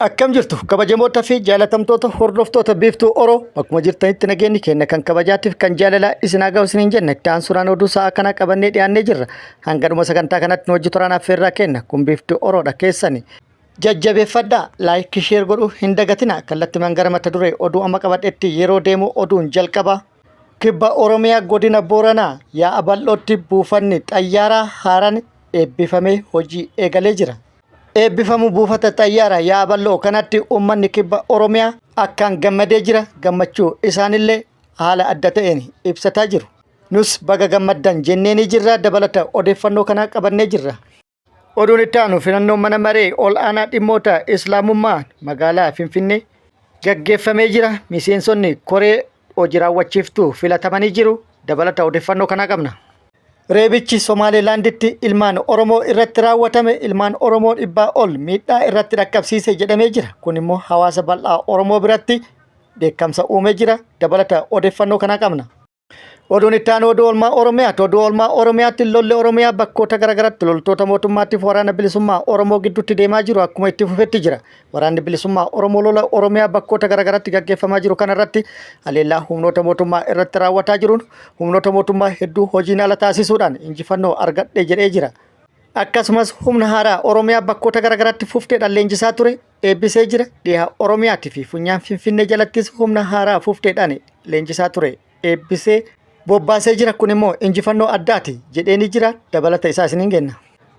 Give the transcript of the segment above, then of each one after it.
Akkam jirtu kabajamoota fi jaalatamtoota hordoftoota Biiftuu Oro, bakkuma jirtanitti nageenyi keenya kan kabajaatiif kan jaalalaa isin haa ga'u isiniin jenna. Itti aansuudhaan oduu sa'a kanaa qabannee dhiyaannee jirra. Hanga dhuma sagantaa kanatti nu hojii toraan affeerraa kenna. Kun Biiftuu Oroodha keessani. Jajjabeeffadhaa, like, share godhuu hin dagatina. Kallattimaan gara mata duree oduu amma qabadhetti yeroo deemu oduun jalqaba. Kibba Oromiyaa godina Booranaa yaa'a bal'ootti buufanni xayyaaraa haaraan eebbifamee hojii eegalee jira. Eebbifamu buufata xayyaara yaa'a bal'oo kanatti uummanni kibba Oromiyaa akkaan gammadee jira. Gammachuu isaanillee haala adda ta'een ibsataa jiru. Nus baga gammaddan jennee ni jirra. Dabalata odeeffannoo kanaa qabannee jirra. Oduun itti aanu filannoo mana maree ol aanaa dhimmoota Islaamummaa magaalaa Finfinnee gaggeeffamee jira. Miseensonni koree hojii raawwachiiftuu filatamanii jiru. Dabalata odeeffannoo kanaa qabna. Reebichi Somaalilaanditti ilmaan Oromoo irratti raawwatame ilmaan Oromoo dhibbaa ol miidhaa irratti dhaqqabsiise jedhamee jira. Kun immoo hawaasa bal'aa Oromoo biratti dheekkamsa uumee jira. Dabalata odeeffannoo kanaa qabna. Oduun itti aanu oduu oolmaa Oromiyaati. Oduu oolmaa Oromiyaatti lolli Oromiyaa bakkoota garaagaraatti loltoota mootummaatiif waraana bilisummaa Oromoo gidduutti deemaa jiru akkuma itti fufetti jira. Waraanni bilisummaa Oromoo lola Oromiyaa bakkoota garaagaraatti gaggeeffamaa jiru kanarratti haleellaa humnoota mootummaa irratti raawwataa jiruun humnoota mootummaa hedduu hojiin ala taasisuudhaan injifannoo argadhe jedhee jira. Akkasumas humna haaraa Oromiyaa bakkoota garaagaraatti fufteedhaan leenjisaa ture eebbisee jira. Dhiha Oromiyaatii fi funyaan Finfinnee jalattis humna haaraa fufteedhaan leenjisaa ture eebbisee bobbaasee jira. Kun immoo injifannoo addaati jedhee ni jira. Dabalata isaa isiniin kenna.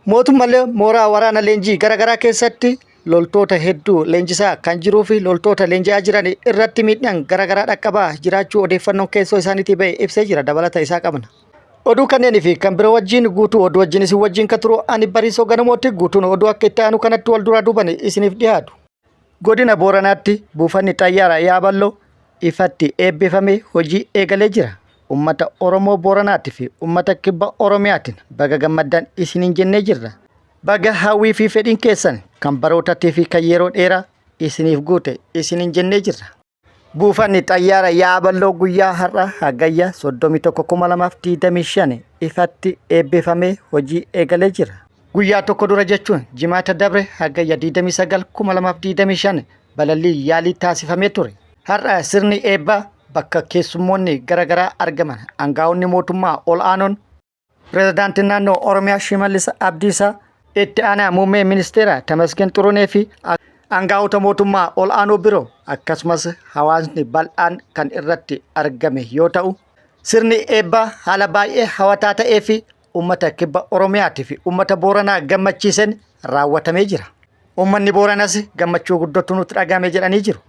Mootummallee mooraa waraana leenjii garaagaraa keessatti loltoota hedduu leenjisaa kan jiruu fi loltoota leenji'aa jiran irratti miidhaan garaagaraa dhaqqabaa jiraachuu odeeffannoon keessoo isaaniitii ba'e ibsee jira. Dabalata isaa qabna. Oduu kanneenii fi kan biroo wajjin guutuu oduu wajjin isin wajjin kan turu ani Bariisoo Ganamooti. Guutuun oduu akka itti aanu kanatti wal duraa duuban isiniif dhiyaatu. Godina Booranaatti buufanni xayyaaraa Yaaballoo ifatti eebbifamee hojii eegalee jira. Ummata Oromoo Booranaatii fi ummata Kibba Oromiyaatiin baga gammaddan isiniin jennee jirra. Baga hawwii fi fedhiin keessan kan barootatii fi kan yeroo dheeraa isiniif guute isiniin jennee jirra. Buufanni xayyaara Yaaballoo guyyaa har'a Hagayya 31,2025 ifatti eebbifamee hojii eegalee jira. Guyyaa tokko dura jechuun Jimaata dabre Hagayya 29,2025 balallii yaalii taasifamee ture. Har'a sirni eebbaa bakka keessummoonni garaagaraa argaman aangaa'onni mootummaa ol'aanoon Pirezidaantiin naannoo Oromiyaa Shimallis Abdiisaa, itti aanaa muummee ministeeraa Tamasgeen Xurunee fi aangaa'ota mootummaa ol'aanoo biroo akkasumas hawaasni bal'aan kan irratti argame yoo ta'u, sirni eebbaa haala baay'ee hawataa ta'ee fi uummata kibba Oromiyaatii fi uummata Booranaa gammachiiseen raawwatamee jira. Uummanni Booranas gammachuu guddootu nutti dhagahame jedhanii jiru.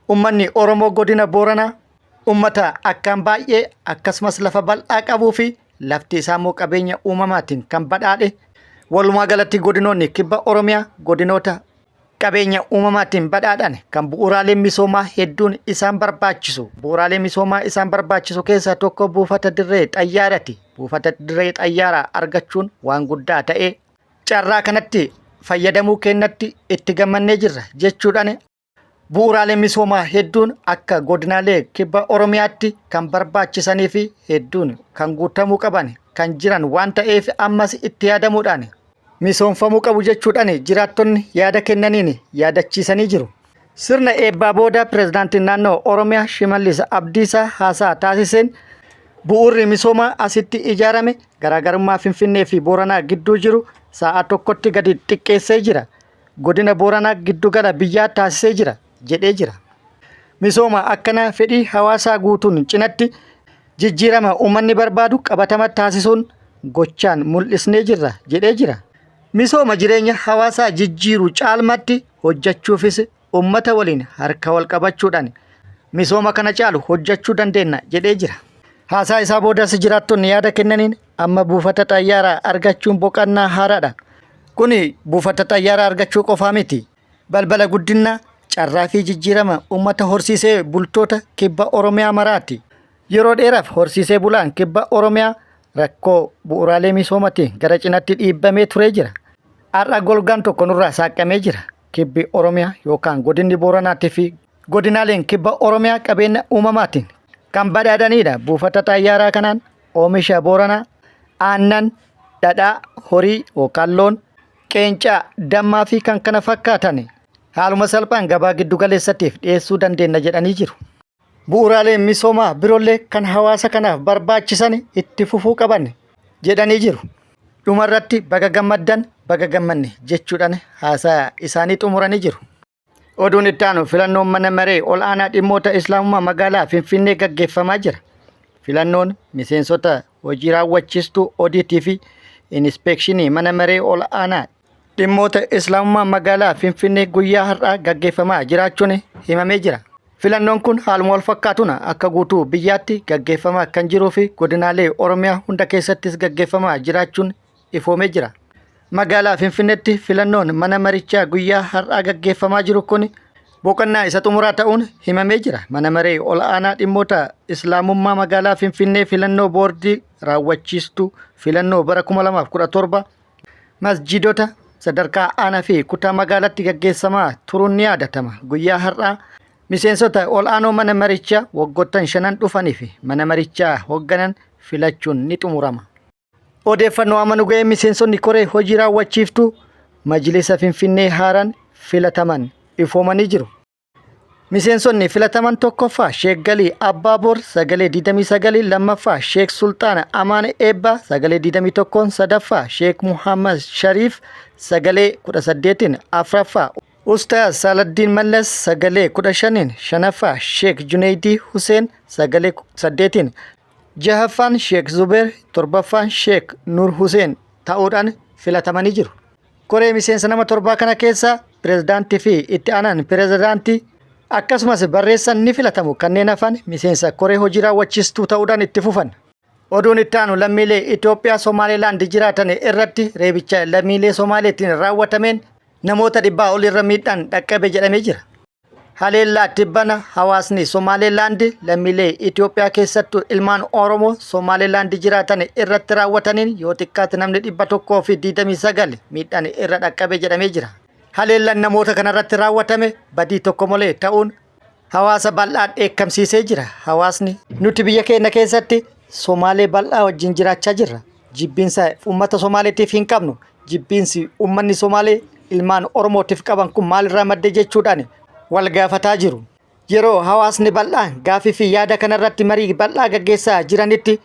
Uummanni Oromoo godina Booranaa Ummata akkaan baay'ee akkasumas lafa bal'aa qabuu fi lafti isaa immoo qabeenya uumamaatiin kan badhaadhe. Walumaa galatti godinoonni kibba Oromiyaa godinoota qabeenya uumamaatiin badhaadhan kan bu'uuraalee misoomaa hedduun isaan barbaachisu. Bu'uuraalee misoomaa isaan barbaachisu keessaa tokko buufata dirree xayyaarati. Buufata dirree xayyaaraa argachuun waan guddaa ta'ee carraa kanatti fayyadamuu keenyatti itti gammannee jirra jechuudhaan Bu'uuraaleen misoomaa hedduun akka godinaalee kibba Oromiyaatti kan barbaachisanii fi hedduun kan guutamuu qaban kan jiran waan ta'eef ammas itti yaadamuudhaan misoomfamuu qabu jechuudhaan jiraattonni yaada kennaniin yaadachiisanii jiru. Sirna eebbaa booda pirezidaantiin naannoo Oromiyaa Shimallis Abdiisaa haasaa taasiseen bu'uurri misoomaa asitti ijaarame garaagarummaa Finfinnee fi Booranaa gidduu jiru sa'a tokkotti gadi xiqqeessee jira. Godina Booranaa giddugala biyyaa taasisee jira jedhee jira. Misooma akkanaa fedhii hawaasaa guutuun cinatti jijjiirama uummanni barbaadu qabatama taasisuun gochaan mul'isnee jirra jedhee jira. Misooma jireenya hawaasaa jijjiiru caalmatti hojjechuufis uummata waliin harka wal qabachuudhaan misooma kana caalu hojjechuu dandeenya jedhee jira. Haasaa isaa boodas jiraattonni yaada kennaniin amma buufata xayyaaraa argachuun boqannaa haaraadha. Kuni buufata xayyaaraa argachuu qofaa miti. Balbala guddinaa, carraa fi jijjiirama uummata horsiisee bultoota kibba Oromiyaa maraati. Yeroo dheeraaf horsiisee bulaan kibba Oromiyaa rakkoo bu'uuraalee misoomaatiin gara cinatti dhiibbamee turee jira. Har'a golgaan tokko nurraa saaqqamee jira. Kibbi Oromiyaa yookaan godinni Booranaatii fi godinaaleen kibba Oromiyaa qabeenya uumamaatiin kan badhaadhanidha. Buufata xayyaaraa kanaan oomisha Booranaa, aannan, dhadhaa, horii yookaan loon, qeencaa, dammaa fi kan kana fakkaatan Haaluma salphaan gabaa giddu galeessatiif dhiyeessuu dandeenna jedhanii jiru. Bu'uuraaleen misoomaa biroollee kan hawaasa kanaaf barbaachisan itti fufuu qaban jedhanii jiru. Dhumarratti baga gammaddan baga gammanne jechuudhaan haasaa isaanii xumuranii jiru. Oduun itti aanu filannoon mana maree ol'aanaa dhimmoota Islaamummaa magaalaa Finfinnee gaggeeffamaa jira. Filannoon miseensota hojii raawwachiistuu odiitii fi inispeekshinii mana maree ol'aanaa dhimmoota Islaamummaa magaalaa Finfinnee guyyaa har'aa gaggeeffamaa jiraachuun himamee jira. Filannoon kun haaluma wal fakkaatuun akka guutuu biyyaatti gaggeeffamaa kan jiruu fi godinaalee Oromiyaa hunda keessattis gaggeeffamaa jiraachuun ifoomee jira. Magaalaa Finfinneetti filannoon mana marichaa guyyaa har'aa gaggeeffamaa jiru kun boqonnaa isa xumuraa ta'uun himamee jira. Mana maree ol'aanaa dhimmoota Islaamummaa magaalaa Finfinnee filannoo boordii raawwachiistuu filannoo bara 2017 masjiidota sadarkaa aanaa fi kutaa magaalatti gaggeessamaa turuun ni yaadatama. Guyyaa har'aa miseensota ol'aanoo mana marichaa waggoottan shanan dhufanii fi mana marichaa hoogganan filachuun ni xumurama. Odeeffannoo amma nu ga'e miseensonni koree hojii raawwachiiftuu Majlisa Finfinnee haaraan filataman ifoomanii jiru. Miseensonni filataman tokkoffaa Sheek Galii Abbaa Boor sagalee 29, lammaffaa Sheek Sulxaana Amaan Eebbaa sagalee 21, sadaffaa Sheek Muhammad Shariif sagalee 18, afraffaa Ustaaz Saladdiin Mallas sagalee 15, shanaffaa Sheek Juneeydii Huseen sagalee 8, jahaffaan Sheek Zubeer, torbaffaan Sheek Nur Huseen ta'uudhaan filatamanii jiru. Koree miseensa nama torbaa kana keessa pirezidaantii fi itti aanaan pirezidaantii akkasumas barreessan ni filatamu. Kanneen hafan miseensa koree hojii raawwachiistuu ta'uudhaan itti fufan. Oduun itti aanu lammiilee Itoophiyaa Somaalilaand jiraatan irratti reebicha lammiilee Somaaleetiin raawwatameen namoota dhibbaa olirra miidhaan dhaqqabe jedhamee jira. Haleellaa tibbana hawaasni Somaalilaand lammiilee Itoophiyaa keessattuu ilmaan Oromoo Somaalilaand jiraatan irratti raawwataniin yoo xiqqaate namni 129 miidhaan irra dhaqqabe jedhamee jira. Haleellaan namoota kanarratti raawwatame badii tokko malee ta'uun hawaasa bal'aa dheekkamsiisee jira. Hawaasni nuti biyya keenya keessatti Somaalee bal'aa wajjin jiraachaa jirra. Jibbiinsa uummata Somaaleetiif hin qabnu. Jibbiinsi uummanni Somaalee ilmaan Oromootiif qaban kun maalirraa madde jechuudhaan wal gaafataa jiru. Yeroo hawaasni bal'aan gaafii fi yaada kanarratti marii bal'aa gaggeessaa jiranitti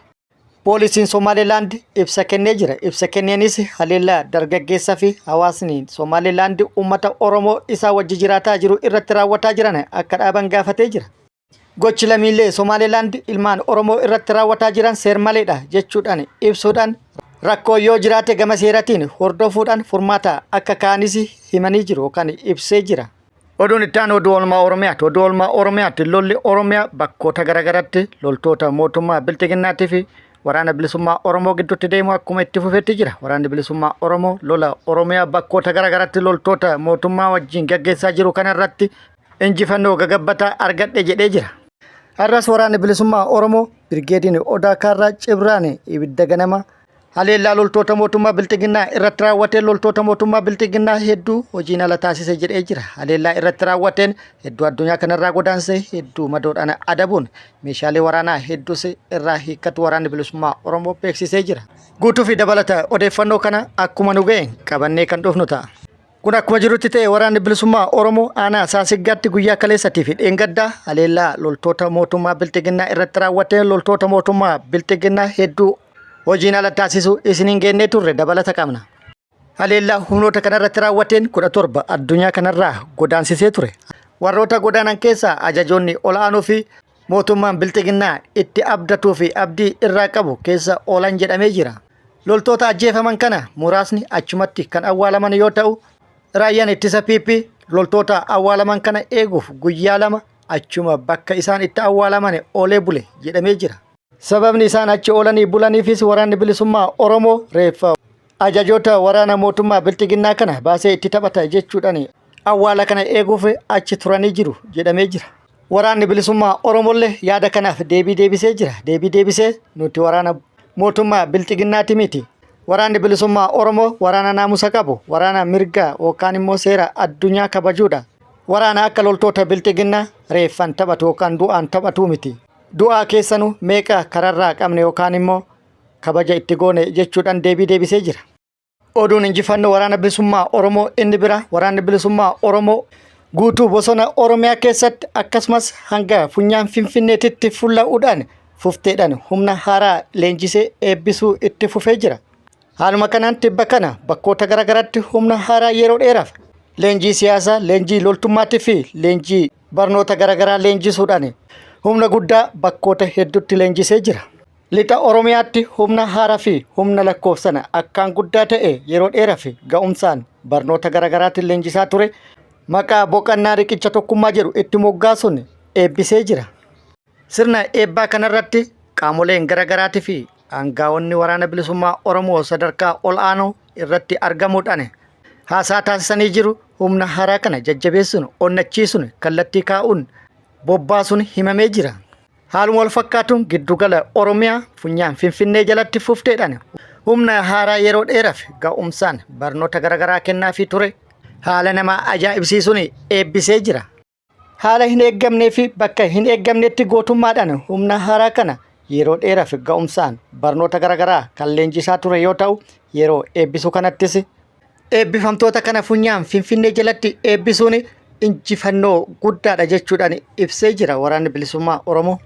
poolisiin Somaalilaand ibsa kennee jira. Ibsa kenneenis haleellaa dargaggeessaa fi hawaasni Somaalilaand uummata Oromoo isaa wajji jiraataa jiru irratti raawwataa jiran akka dhaaban gaafatee jira. Gochi lammiilee Somaalilaand ilmaan Oromoo irratti raawwataa jiran seer-maleedha jechuudhaan ibsuudhaan rakkoo yoo jiraate gama seeratiin hordofuudhaan furmaata akka ka'anis himanii jiru yookaan ibsee jira. Oduun itti aanu oduu oolmaa Oromiyaati. Oduu oolmaa Oromiyaatti lolli Oromiyaa bakkoota garaagaraatti loltoota mootummaa Bilxiginnaatii fi waraana bilisummaa Oromoo gidduutti deemu akkuma itti fufetti jira. Waraanni bilisummaa Oromoo lola Oromiyaa bakkoota garaagaraatti loltoota mootummaa wajjin gaggeessaa jiru kanarratti injifannoo gagabbataa argadhe jedhee jira. Har'as waraanni bilisummaa Oromoo birgeediin Odaa Kaarraa Cibraan ibidda ganama haleellaa loltoota mootummaa Bilxiginnaa irratti raawwateen loltoota mootummaa Bilxiginnaa hedduu hojiin ala taasise jedhee jira. Haleellaa irratti raawwateen hedduu addunyaa kanarraa godaanse hedduu madoodhaan adabuun meeshaalee waraanaa hedduus irraa hiikkatu waraanni bilisummaa Oromoo beeksisee jira. Guutuu fi dabalata odeeffannoo kana akkuma nu ga'een qabannee kan dhufnu ta'a. Kun akkuma jirutti ta'e waraanni bilisummaa Oromoo aanaa Saasiggaatti guyyaa kaleessatii fi dheengaddaa haleellaa loltoota mootummaa Bilxiginnaa irratti raawwateen loltoota mootummaa Bilxiginnaa hedduu hojiin ala taasisuu isiniin geennee turre dabalata qabna. Haleellaa humnoota kanarratti raawwateen 17 addunyaa kanarraa godaansisee ture. Warroota godaanan keessaa ajajoonni ol'aanoo fi mootummaan Bilxiginnaa itti abdatuu fi abdii irraa qabu keessa oolan jedhamee jira. Loltoota ajjeefaman kana muraasni achumatti kan awwaalaman yoo ta'u, raayyaan ittisa PP loltoota awwaalaman kana eeguuf guyyaa lama achuma bakka isaan itti awwaalaman oolee bule jedhamee jira. Sababni isaan achi oolanii bulaniifis waraanni bilisummaa Oromoo reeffa ajajoota waraana mootummaa Bilxiginnaa kana baasee itti taphata jechuudhaan awwaala kana eeguuf achi turanii jiru jedhamee jira. Waraanni bilisummaa Oromollee yaada kanaaf deebii deebisee jira. Deebii deebisee nuti waraana mootummaa Bilxiginnaati miti. Waraanni bilisummaa Oromoo waraana naamusa qabu, waraana mirga yookaan immoo seera addunyaa kabajuudha. Waraana akka loltoota Bilxiginnaa reeffan taphatu yookaan du'aan taphatu miti. Du'aa keessanuu meeqa kararraa qabne yookaan immoo kabaja itti goone jechuudhaan deebii deebisee jira. Oduun injifannoo waraana bilisummaa Oromoo inni bira waraanni bilisummaa Oromoo Guutuu bosona Oromiyaa keessatti akkasumas hanga funyaan Finfinneetitti fulla'uudhaan fufteedhaan humna haaraa leenjisee eebbisuu itti fufee jira. Haaluma kanaan tibba kana bakkoota garaagaraatti humna haaraa yeroo dheeraaf leenjii siyaasaa, leenjii loltummaatii fi leenjii barnoota garaagaraa leenjisuudhaan humna guddaa bakkoota hedduutti leenjisee jira. Lixa Oromiyaatti humna haaraa fi humna lakkoofsaan akkaan guddaa ta'e yeroo dheeraaf ga'umsaan barnoota garaagaraatiin leenjisaa ture maqaa boqannaa riqicha tokkummaa jedhu itti moggaasuun eebbisee jira. Sirna eebbaa kanarratti qaamoleen garaagaraatii fi aangaa'onni waraana bilisummaa Oromoo sadarkaa ol'aanoo irratti argamuudhaan haasaa taasisanii jiru. Humna haaraa kana jajjabeessuun, onnachiisuun, kallattii kaa'uun bobbaasuun himamee jira. Haaluma wal fakkaatuun giddugala Oromiyaa funyaan Finfinnee jalatti fufteedhaan humna haaraa yeroo dheeraaf ga'umsaan barnoota garaagaraa kennaafii ture haala nama ajaa'ibsiisuun eebbisee jira. Haala hin eeggamnee fi bakka hin eeggamnetti gootummaadhaan humna haaraa kana yeroo dheeraaf ga'umsaan barnoota garaagaraa kan leenjisaa ture yoo ta'u yeroo eebbisu kanattis eebbifamtoota kana funyaan Finfinnee jalatti eebbisuun injifannoo guddaadha jechuudhaan ibsee jira waraanni bilisummaa Oromoo.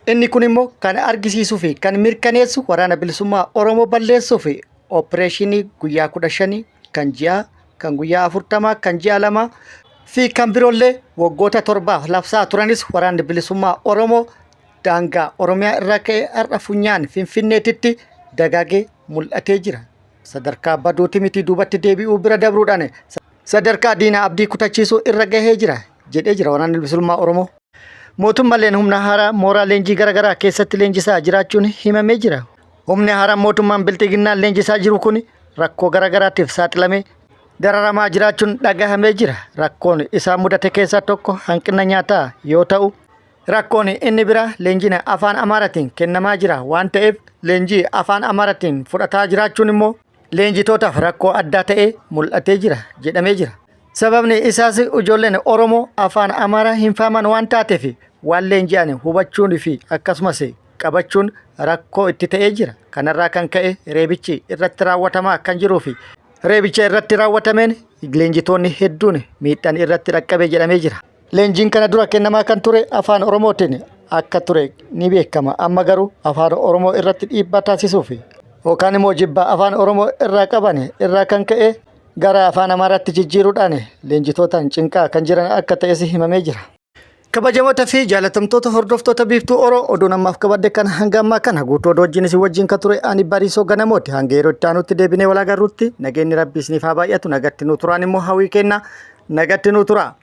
Inni kun immoo kan argisiisuu fi kan mirkaneessu waraana bilisummaa Oromoo balleessuu fi opereeshinii guyyaa 15 kan ji'a kan guyyaa 40 kan ji'a 2 fi kan biroollee waggoota torbaaf labsaa turanis waraanni bilisummaa Oromoo daangaa Oromiyaa irraa ka'ee har'a funyaan Finfinneetitti dagaagee mul'atee jira. Sadarkaa baduuti miti duubatti deebi'uu bira dabruudhaan sadarkaa diina abdii kutachiisuu irra gahee jira jedhee jira waraanni bilisummaa Oromoo. Mootummalleen humna haaraa mooraa leenjii garaagaraa keessatti leenjisaa jiraachuun himamee jira. Humni haaraan mootummaan bilxiginnaan leenjisaa jiru kun rakkoo garaagaraatiif saaxilamee dararamaa jiraachuun dhagahamee jira. Rakkoon isaa mudate keessaa tokko hanqina nyaataa yoo ta'u, Rakkoon inni biraa leenjiin afaan Amaaratiin kennamaa jira waan ta'eef leenjii afaan Amaaratiin fudhataa jiraachuun immoo leenjitootaaf rakkoo addaa ta'ee mul'atee jira jedhamee jira. Sababni isaas ijoolleen Oromoo afaan Amaaraa hin faaman waan taateef waan leenji'an hubachuun fi akkasumas qabachuun rakkoo itti ta'ee jira. Kanarraa kan ka'e reebichi irratti raawwatamaa kan jiruu fi reebicha irratti raawwatameen leenjitoonni hedduun miidhaan irratti dhaqqabe jedhamee jira. Leenjiin kana dura kennamaa kan ture afaan Oromootiin akka ture ni beekama. Amma garuu afaan Oromoo irratti dhiibbaa taasisuuf yookaan immoo jibbaa afaan Oromoo irraa qaban irraa kan ka'e gara afaan Amaaraatti jijjiiruudhaan leenjitootaan cinqaa kan jiran akka ta'es himamee jira. Kabajamoota fi jaalatamtoota hordoftoota Biiftuu Oro oduun ammaaf qabadde kan hanga ammaa kana guutuu oduu wajjin isin wajjin kan ture ani Bariisoo Ganamooti. Hanga yeroo itti aanutti deebinee wal agarrutti nageenyi Rabbi isiniif haa baay'atu nagatti nu turaan immoo hawwii kenna nagatti nu tura.